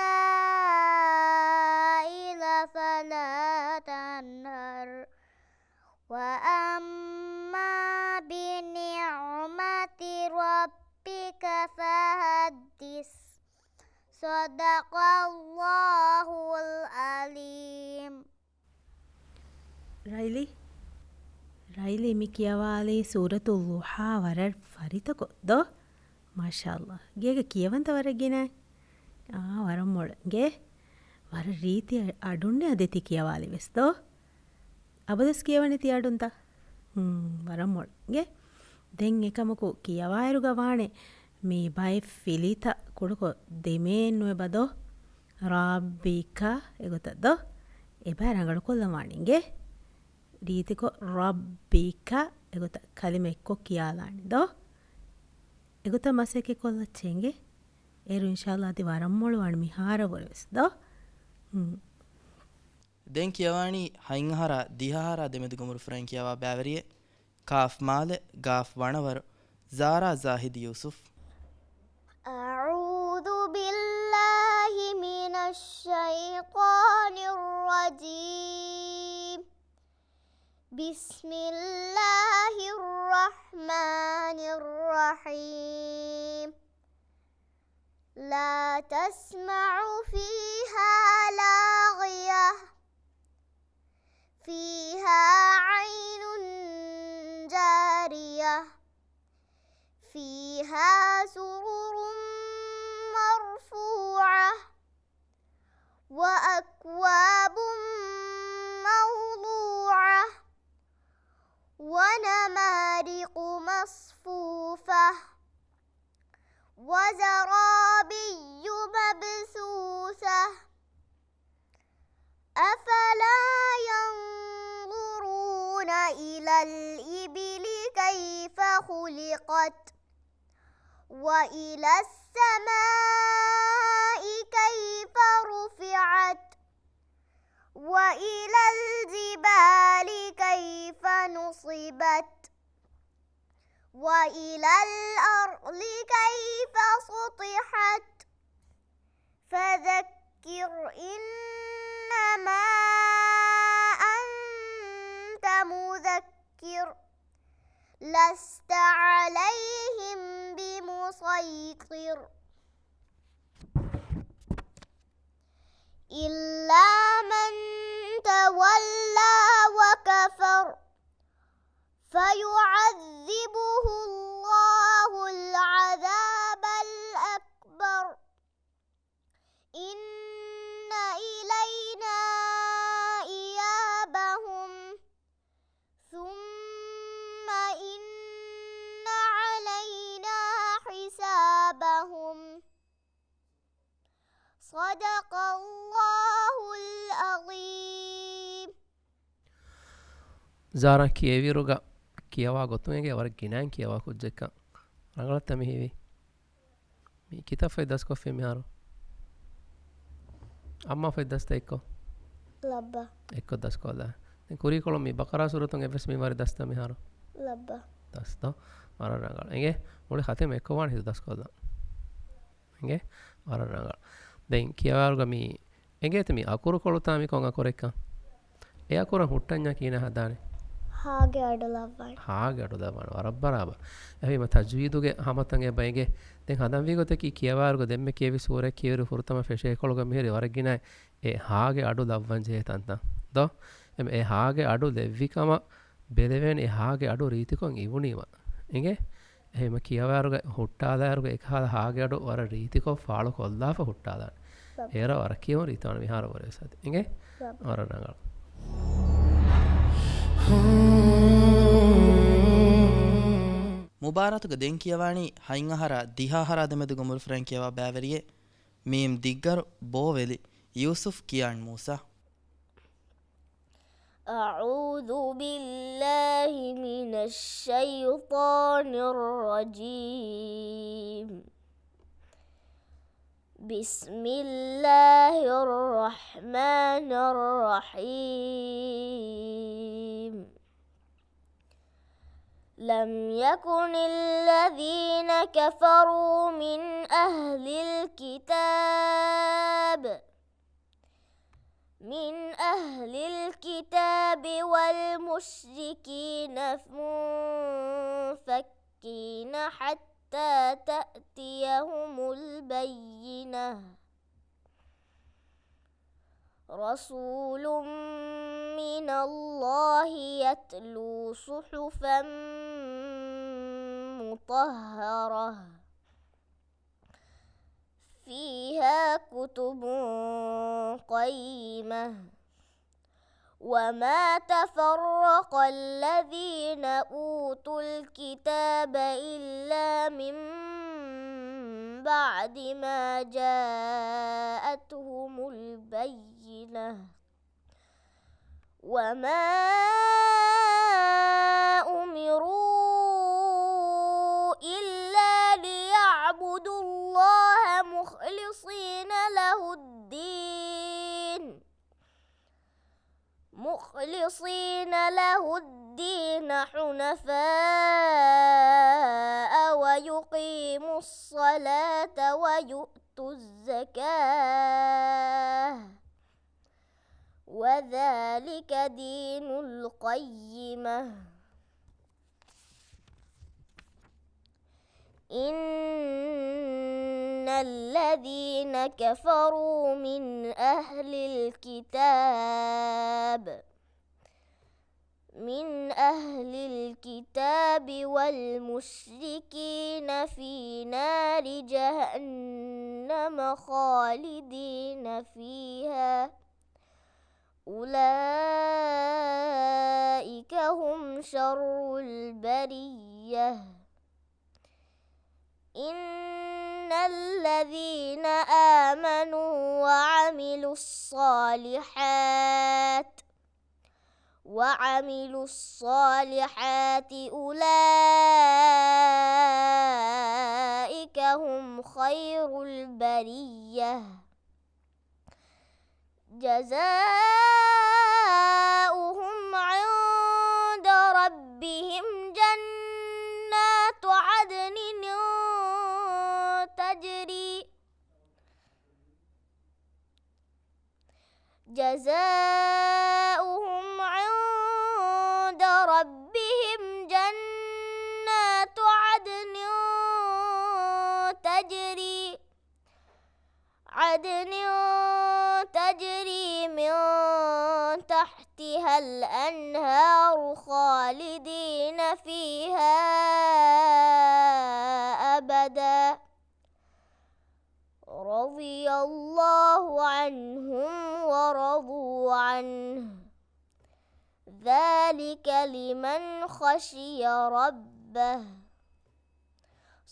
فلا تنهر. وأما بنعمة ربك فحدث. صدق الله العظيم. ރައިލީ، ރައިލީ މި ކިޔަވާލީ ސޫރަތުއް ޟުޙާ ވަރަށް ފަރިތަކޮށް ދޯ؟ މާޝާﷲ. ގޭގަ ކިޔަވަންތަ ވަރަށް ގިނައި؟ އާ، ވަރަށް މޮޅަށް. ގޭ ވަރަށް ރީތި އަޑުންނެ އަދި ތި ކިޔަވާލި ވެސް ދޯ؟ އަބަދުސް ކިޔަވަނީ ތި އަޑުންތަ؟ ހުން، ވަރަށް މޮޅަށް. ގޭ ދެން އެކަމަކު ކިޔަވާއިރުގަ ވާނެ މި ބައެއް ފިލިތައް ކުޑަކޮށް ދެމޭން ނުވެބަ ދޯ؟ ރާއްބިކަ އެގޮތަށް ދޯ؟ އެބަ ރަނގަޅުކޮށްލަން ވާނީ އިނގޭ. ރީތިކޮށް ރައްބިކަ އެގޮތަށް ކަލިމަ އެއްކޮށް ކިޔާލާނެ ދޯ؟ އެގޮތަށް މަސައްކަތް ކޮށްލައްޗޭ އިނގޭ. އޭރު އިންޝާﷲ އަދި ވަރަށް މޮޅުވާނެ މިހާރަށްވުރެ ވެސް ދޯ؟ ހުން. ދެން ކިޔަވާނީ ހަތް އަހަރާ ދިހަ އަހަރާ ދެމެދުގެ އުމުރުފުރަތަށް ކިޔަވާ ބައިވެރިއެއް. ކާފް މާލެ ގާފް ވަނަވަރު ޒާރާ ޒާހިދު ޔޫސުފް. أعوذ بالله من الشيطان الرجيم. بسم الله الرحمن الرحيم. لا تسمع فيها لاغية. فيها عين جارية. فيها سرر مرفوعة. الإبل كيف خلقت وإلى السماء كيف رفعت وإلى الجبال كيف نصبت وإلى الأرض كيف سطحت. فذكر إنما أنت مذكر لست عليهم بمسيطر إلا من تولى وكفر فيعذبه الله العذاب الأكبر إن إلينا إيابهم ثم إن علينا حسابهم. صدق الله العظيم. ޒާރާ ކިޔެވިއިރުގަ ކިޔަވާ ގޮތުން އެނގޭ ވަރަށް ގިނައިން ކިޔަވާ ކުއްޖެއްކަން. ރަނގަޅަށްތަ މި ހީވީ؟ މި ކިތައް ފަތް ދަސްކޮށްފި މިހާރު؟ އައްމާ ފަތް ދަސްތަ އެއްކޮށް؟ ލައްބަ. އެއްކޮށް ދަސްކޮށްލާ. ދެން ކުރީކޮޅުން މި ބަޤަރާ ސޫރަތުން އެއްވެސް މިންވަރެއް ދަސްތަ މިހާރު؟ ލައްބަ. ދަސްތަ؟ ވަރަށް ރަނގަޅު. އެނގޭ މުޅި ޚަތިމް އެއްކޮށް ވާނެ ހިތު ދަސްކޮށްލާ. އެނގޭ؟ ވަރަށް ރަނގަޅު. ދެން ކިޔަވާއިރުގަ މި އެނގޭތަ މި އަކުރުކޮޅުތާ މި ކޮން އަކުރެއްކަން؟ އެ އަކުރަށް ހުއްޓަންޏާ ކިހިނެއް ހަދާނެ؟ ހާގެ އަޑު ލައްވާނެ. ހާގެ އަޑު ލައްވާނެ. ވަރަށް ބަރާބަރު. އެހެންވީމަ ތަޖްވީދުގެ ހަމަތައް އެބަ އެނގޭ. ދެން ހަނދާންވީ ގޮތަކީ ކިޔަވާއިރުގަ ދެންމެ ކިޔެވި ސޫރަ ކިޔެވިއިރު ފުރަތަމަ ފެށޭކޮޅުގަ މިހިރީ ވަރަށް ގިނައި އެ ހާގެ އަޑު ލައްވަން ޖެހޭ ތަންތަން. ދޯ؟ އެ ހާގެ އަޑު ލެއްވި ކަމަށް ބެލެވޭނެ އެ ހާގެ އަޑު ރީތިކޮށް އިވުނީމަ. އެނގޭ؟ އެހެންވީމަ ކިޔަވާއިރުގަ ހުއްޓާލާއިރުގަ އެކަހަލަ ހާގެ އަޑު ވަރަށް ރީތިކޮށް ފާޅު ކޮށްލާފަ ހުއްޓާލާނެ. އޭރަށް ވަރަށް ކިޔަވަން ރީތިވާނެ މިހާރު ވަރަށް ވެސް އަދި. އެނގޭ؟ ވަރަށް ރަނގަޅު. މުބާރާތުގަ ދެން ކިޔަވާނީ ހަތް އަހަރާ ދިހަ އަހަރާ ދެމެދުގެ އުމުރުފުރެން ކިޔަވާ ބައިވެރިއެއް. މީމް ދިއްގަރު ބޯވެލި ޔޫސުފް ކިޔާން މޫސާ. أعوذ بالله من الشيطان الرجيم. بسم الله الرحمن الرحيم. لم يكن الذين كفروا من أهل الكتاب من أهل الكتاب والمشركين منفكين حتى تأتيهم البينة. رسول من الله يتلو صحفا مطهرة. فيها كتب قيمة. وما تفرق الذين أوتوا الكتاب إلا من بعد ما جاءتهم البينة. وما أمروا إلا ليعبدوا الله مخلصين له الدين، مخلصين له الدين حنفاء ويقيموا الصلاة ويؤتوا الزكاة وذلك دين القيمة. إن الذين كفروا من أهل الكتاب من أهل الكتاب والمشركين في نار جهنم خالدين فيها أولئك هم شر البرية. إن الذين آمنوا وعملوا الصالحات وعملوا الصالحات أولئك هم خير البرية. جزاؤهم عند ربهم جنات عدن تجري جزاؤهم عند ربهم جنات عدن تجري عدن تجري من تحتها الأنهار خالدين فيها أبدا رضي الله عنهم ورضوا عنه ذلك لمن خشي ربه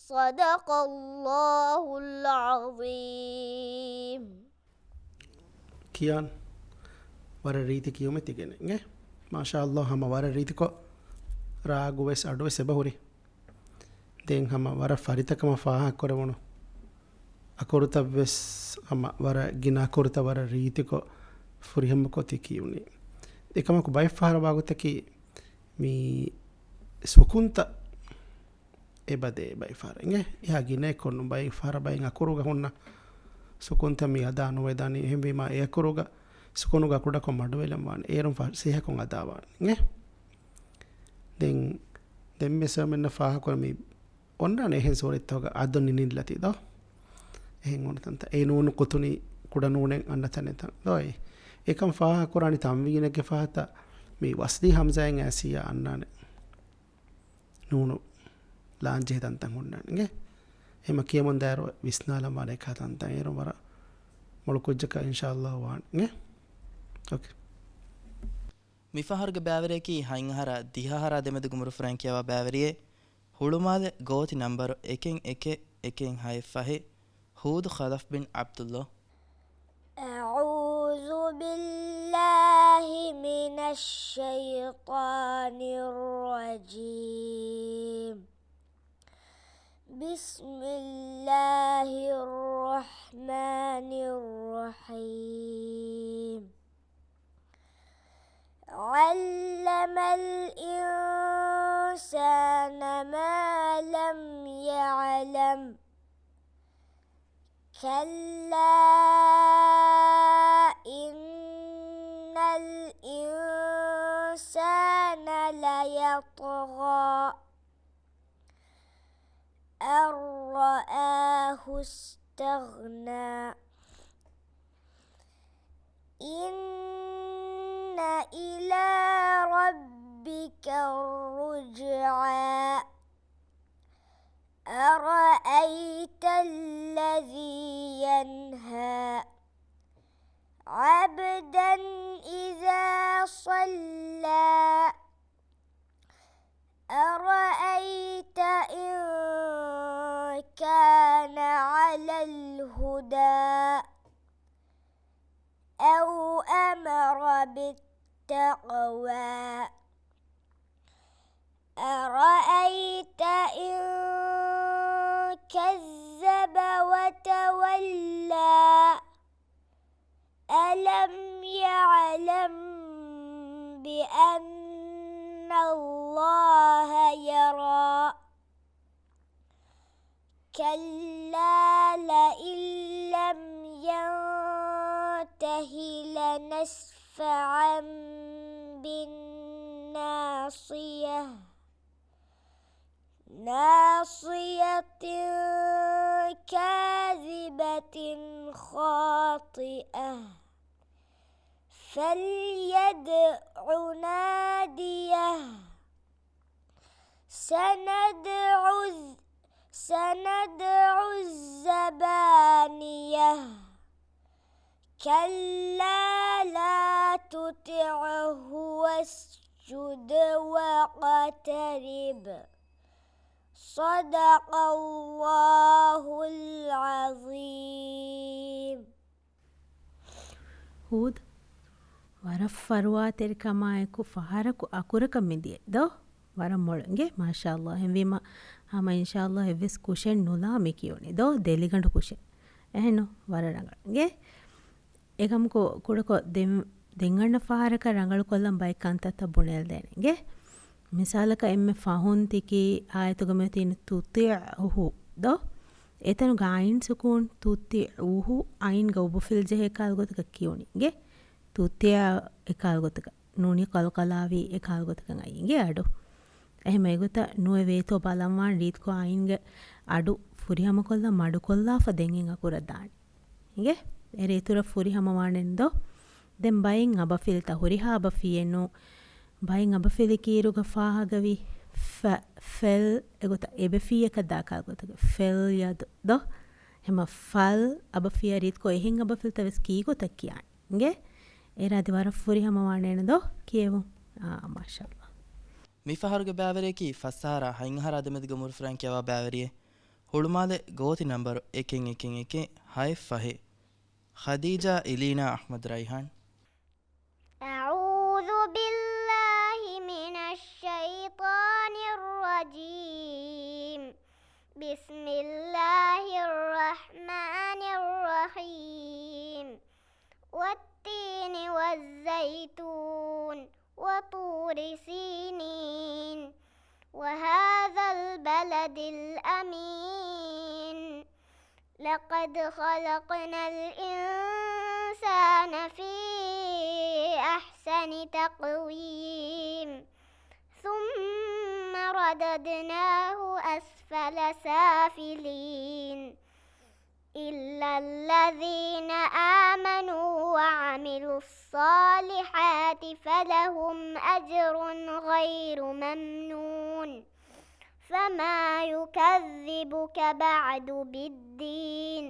صدق الله العظيم. ކިޔާން ވަރަށް ރީތި ކިޔުމެއް ތިގެނެއް އިނގޭ. މާޝާ ﷲ، ހަމަ ވަރަށް ރީތިކޮށް ރާގު ވެސް އަޑު ވެސް އެބަ ހުރި. ދެން ހަމަ ވަރަށް ފަރިތަކަމަށް ފާހަގަކުރެވުނު އަކުރުތައް ވެސް ހަމަ ވަރަށް ގިނަ އަކުރުތައް ވަރަށް ރީތިކޮށް ފުރިހަމަކޮށް ތި ކިޔުނީ. އެކަމަކު ބައެއް ފަހަރަށް ވާގޮތަކީ މި ސުކުންތައް އެބަދޭ ބައިފަހަރަށް އިނގޭ. އެހާ ގިނައެއް ކޮންނު ބައިފަހަރަށް ބައެއް އަކުރުގަ ހުންނަ ސުކުންތައް މި އަދާ ނުވެދާނީ. އެހެންވީމާ އެ އަކުރުގަ ސުކުނުގަ ކުޑަކޮށް މަޑުވެލަން ވާނެ. އޭރުން ފަސޭހަކޮށް އަދާ ވާނެ އިނގޭ. ދެން، ދެން މި ސަމެންނަށް ފާހަގަކުރަން މި އޮންނާނެ އެހެން ސޫރަތްތަކުގަ އަދުނި ނިންލަތީ ދޯ. އެހެން އޮންނަ ތަންތަން. އެ ނޫނު ކުތުނީ ކުޑަ ނޫނެއް އަންނަ ތަނެއް ތަން ދޯ. އެކަން ފާހަގަކުރާނީ ތަންވީނެއްގެ ފަހަތަށް މި ވަސްލީ ހަމްޒާއިން އާސިޔާ އަންނާނެ. ނޫނު ލާންޖެހޭ ތަންތަން ހުންނާނެ އިނގޭ. އެހެމަ ކިޔަމުން ދާއިރު ވިސްނާލަން ވާނެ އެކާ ތަންތަން. އޭރު ވަރަށް މޮޅު ކުއްޖަކަށް އިންޝާﷲ ވާނެ އިނގޭ. އޯކޭ. މިފަހަރުގެ ބައިވެރިޔަކީ ހަތް އަހަރާ ދިހަ އަހަރާ ދެމެދުގެ އުމުރުފުރައިން ކިޔަވާ ބައިވެރިއެއް، ހުޅުމާލެ ގޯތި ނަންބަރު އެކެއް އެކެއް އެކެއް ހައެއް ފަހެއް، ހޫދު ޚަލަފް ބިން ޢަބްދުﷲ. أعوذ بالله من الشيطان الرجيم. بسم الله الرحمن الرحيم. علم الإنسان ما لم يعلم. كلا إن الإنسان ليطغى. أن رآه استغنى. إن إلى ربك الرجعى. أرأيت الذي ينهى عبدا إذا صلى. أرأيت إن كان على الهدى أو أمر بالتقوى. أرأيت إن كذب وتولى. ألم يعلم بأن الله يرى. كلا لئن لم ينته لنسفعا بالناصية. ناصية كاذبة خاطئة. فليدع ناديه. سندع الز-، سندع الزبانية. كلا لا تطعه واسجد واقترب. صدق الله العظيم. ހޫދު، ވަރަށް ފަރުވާތެރިކަމާއެކު ފަހަރަކު އަކުރަކަށް މިދިޔަ ދޯ؟ ވަރަށް މޮޅު އިނގޭ؟ މާޝާﷲ. އެހެންވީމަ ހަމަ އިންޝާﷲ އެއްވެސް ކުށެއް ނުލާ މި ކިޔުނީ ދޯ؟ ދެލިގަނޑު ކުށެއް. އެހެންނު؟ ވަރަށް ރަނގަޅު އިނގޭ؟ އެކަމަކު ކުޑަކޮށް ދެން، ދެން އަންނަ ފަހަރަކަށް ރަނގަޅުކޮށްލަން ބައެއް ކަންތައްތައް ބުނެލަދޭނެ އިނގޭ؟ މިސާލަކަށް އެންމެ ފަހުން ތިކި އާޔަތުގަ މިއޮތީ ތުޠިޢުހު ދޯ؟ އެތަނުގަ ޢައިން ސުކޫން، ތުޠިޢުހު، ޢައިންގަ އުބުފިލް ޖެހޭ ކަހަލަ ގޮތަކަށް ކިޔުނީ އިނގޭ؟ ތުޠިޢަ އެކަހަލަ ގޮތަކަށް، ނޫނީ ޤަލްޤަލާވީ އެކަހަލަ ގޮތަކަށް އައީ އިނގޭ އަޑު. އެހެން އެގޮތަށް ނުވެވޭތޯ ބަލަންވާން ރީތިކޮށް ޢައިންގެ އަޑު ފުރިހަމަކޮށްލާ މަޑުކޮށްލާފަ ދެން އެން އަކުރަށް ދާނެ. އިނގޭ؟ އޭރު އިތުރަށް ފުރިހަމަވާނެން ދޯ؟ ދެން ބައެއް އަބަފިލްތައް، ހުރިހާ އަބަފިއެއް ނޫން. ބައެއް އަބަފިލި ކީރުގަ ފާހަގަވި ފަ، ފެލް އެގޮތަށް އެބެފީއަކަށް ދާ ކަހަލަ ގޮތަކަށް ފެލް ޔަދު ދޯ؟ ހަމަ ފަލް އަބަފިޔާ ރީތިކޮށް އެހެން އަބަފިލްތައް ވެސް ކީ ގޮތަށް ކިޔާނެ. އިނގޭ؟ އޭރު އަދި ވަރަށް ފުރިހަމަވާނެއޭނެ ދޯ ކިޔެވުން. އާ، މާޝާﷲ. މި ފަހަރުގެ ބައިވެރިޔަކީ ފަސް އަހަރާ ހަތް އަހަރާ ދެމެދުގެ އުމުރު ފުރައިން ކިޔަވާ ބައިވެރިއެއް. ހުޅުމާލެ ގޯތި ނަންބަރު އެކެއް އެކެއް އެކެއް ހައެއް ފަހެއް. ޚަދީޖާ އިލީނާ އަޙްމަދު ރައިޙާން. أعوذ بالله من الشيطان الرجيم. بسم الله الرحمن الرحيم. والتين والزيتون وطور سينين وهذا البلد الأمين. لقد خلقنا الإنسان في أحسن تقويم. ثم رددناه أسفل سافلين. إلا الذين آمنوا وعملوا الصالحات فلهم أجر غير ممنون. فما يكذبك بعد بالدين.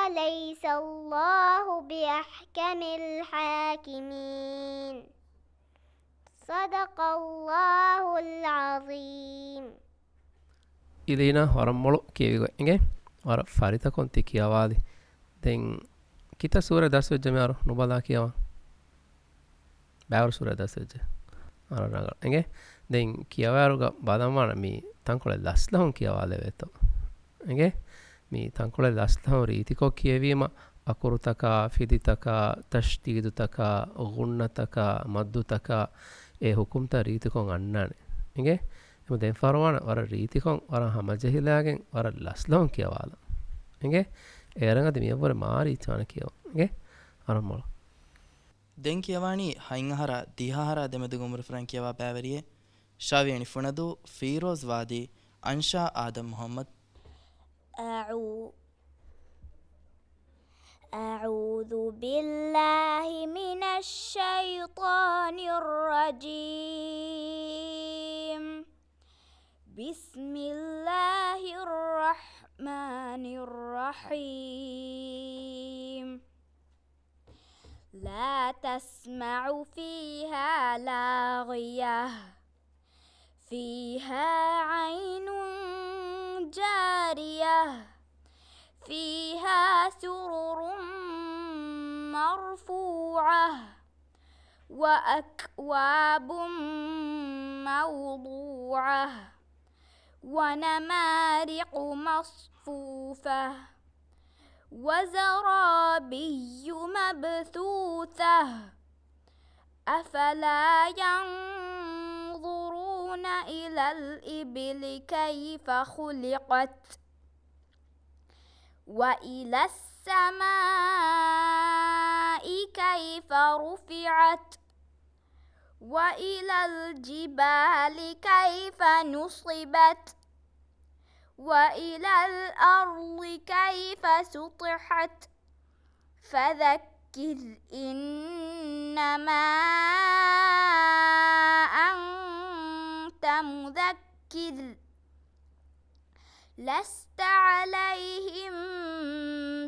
أليس الله بأحكم الحاكمين. صدق الله العظيم. އިލީނާ ވަރަށް މޮޅު ކިޔެވިގޮތް އިނގޭ. ވަރަށް ފަރިތަކުން ތި ކިޔަވާލި. ދެން ކިތައް ސޫރަ ދަސްވެއްޖެ މިހާރު ނުބަލާ ކިޔަވާ. ބައިވަރު ސޫރަ ދަސްވެއްޖެ. ވަރަށް ރަނގަޅު. އިނގޭ؟ ދެން ކިޔަވާއިރުގަ ބަލަންވާނަ މި ތަންކޮޅެއް ލަސްލަހުން ކިޔަވާލެވޭތޯ. އިނގޭ؟ މި ތަންކޮޅެއް ލަސްލަހުން ރީތިކޮށް ކިޔެވީމަ، އަކުރުތަކާ، ފިލިތަކާ، ތަޝްދީދުތަކާ، ޣުންނަތަކާ، މައްދުތަކާ، އެ ޙުކުމްތައް ރީތިކޮށް އަންނާނެ. އިނގޭ؟ އެމަ ދެން ފަރުވާނަ ވަރަށް ރީތިކޮށް، ވަރަށް ހަމަޖެހިލާގެން، ވަރަށް ލަސްލަހުން ކިޔަވާލަ. އިނގޭ؟ އޭރަށް އަދި މިއަށްވުރެ މާރީ ޗާނަ ކިޔަވަ. އިނގޭ؟ ވަރަށް މޮޅު. ދެން ކިޔަވާނީ ހަތް އަހަރާ ދިހަ އަހަރާ ދެމެދުގެ އުމުރު ފުރައިން ކިޔަވާ ބައިވެރިއެއް. ޝާވިޔަނި ފުނަދޫ، ފީރޯޒް ވާދީ، އަންޝާ އާދަމް މުޙައްމަދު. أعو-، أعوذ بالله من الشيطان الرجيم. بسم الله الرحمن الرحيم. لا تسمع فيها لاغية. فيها عين جارية. فيها سرر مرفوعة. وأكواب موضوعة. ونمارق مصفوفة. وزرابي مبثوثة. أفلا ينظرون إلى الإبل كيف خلقت. وإلى السماء كيف رفعت. وإلى الجبال كيف نصبت. وإلى الأرض كيف سطحت. فذكر إنما أنت مذكر. لست عليهم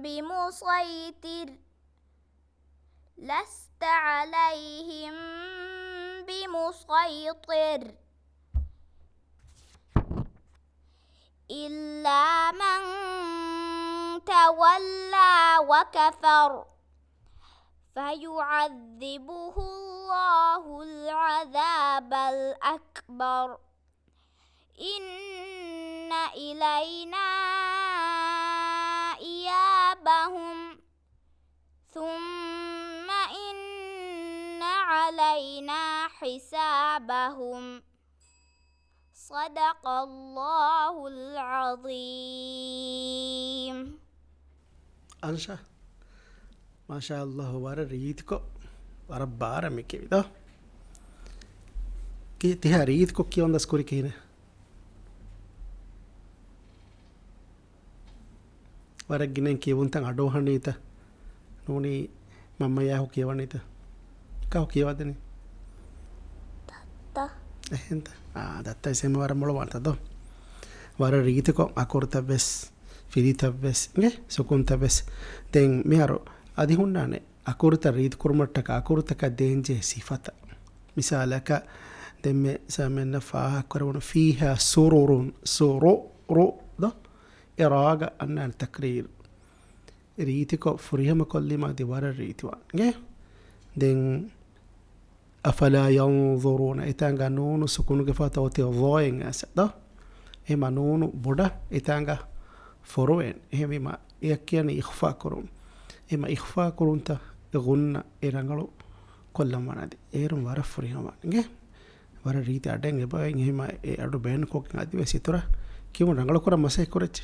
بمسيطر. لست عليهم بمسيطر. إلا من تولى وكفر. فيعذبه الله العذاب الأكبر إن إلينا إيابهم ثم إن علينا حسابهم. صدق الله العظيم. އަންޝާ. މާޝާ ﷲ، ވަރަށް ރީތިކޮށް، ވަރަށް ބާރަށް މި ކިޔެވި ދޯ. ކި-، ތިހާ ރީތިކޮށް ކިޔަވަން ދަސް ކުރި ކިހިނެއް؟ ވަރަށް ގިނައިން ކިޔެވުންތައް އަޑުއަހަނީތަ؟ ނޫނީ މަންމަޔާހު ކިޔަވަނީތަ؟ ކާހު ކިޔަވާދެނީ؟ ދައްތަ. އެހެންތަ؟ އާ، ދައްތަ އިސް އެހެން ވަރަށް މޮޅުވާންތަ ދޯ؟ ވަރަށް ރީތިކޮށް އަކުރުތައް ވެސް، ފިލިތައް ވެސް، އިނގޭ؟ ސުކުންތައް ވެސް. ދެން މިހާރު އަދި ހުންނާނެ އަކުރުތައް ރީތިކުރުމަށްޓަކާ އަކުރުތަކަށް ދޭންޖެހޭ ސިފަތައް. މިސާލަކަށް، ދެންމެ ސަމެންނަށް ފާހަގަކުރެވުނު ފީހާ ސުރުރުން، ސުރު، ރު، ދޯ؟ އެ ރާގަ އަންނާނެ ތަކްރީރު. ރީތިކޮށް ފުރިހަމަކޮށްލީމާ އަދި ވަރަށް ރީތިވާނެ. އިނގޭ؟ ދެން، أفلا ينظرون، އެތާނގާ ނޫނު ސުކުނުގެ ފަހަތަށް އޮތީ ޟާއިން އައިސް ދޯ؟ އެހެމަ ނޫނު ބޮޑަށް އެތާނގާ ފޮރުވޭނެ. އެހެންވީމާ އެޔަށް ކިޔަނީ އިޚްފާ ކުރުން. އެހެމަ އިޚްފާ ކުރުންތައް އެ ޣުންނަ އެ ރަނގަޅު ކޮށްލަން ވާނެ އަދި. އޭރުން ވަރަށް ފުރިހަމަވާނެ. އިނގޭ؟ ވަރަށް ރީތި އަޑެއް އެބައިން. އެހެމަ އެ އަޑު ބޭނުންކޮށްގެން އަދިވެސް އިތުރަށް ކިޔުން ރަނގަޅުކުރަން މަސައްކަތް ކުރައްޗޭ.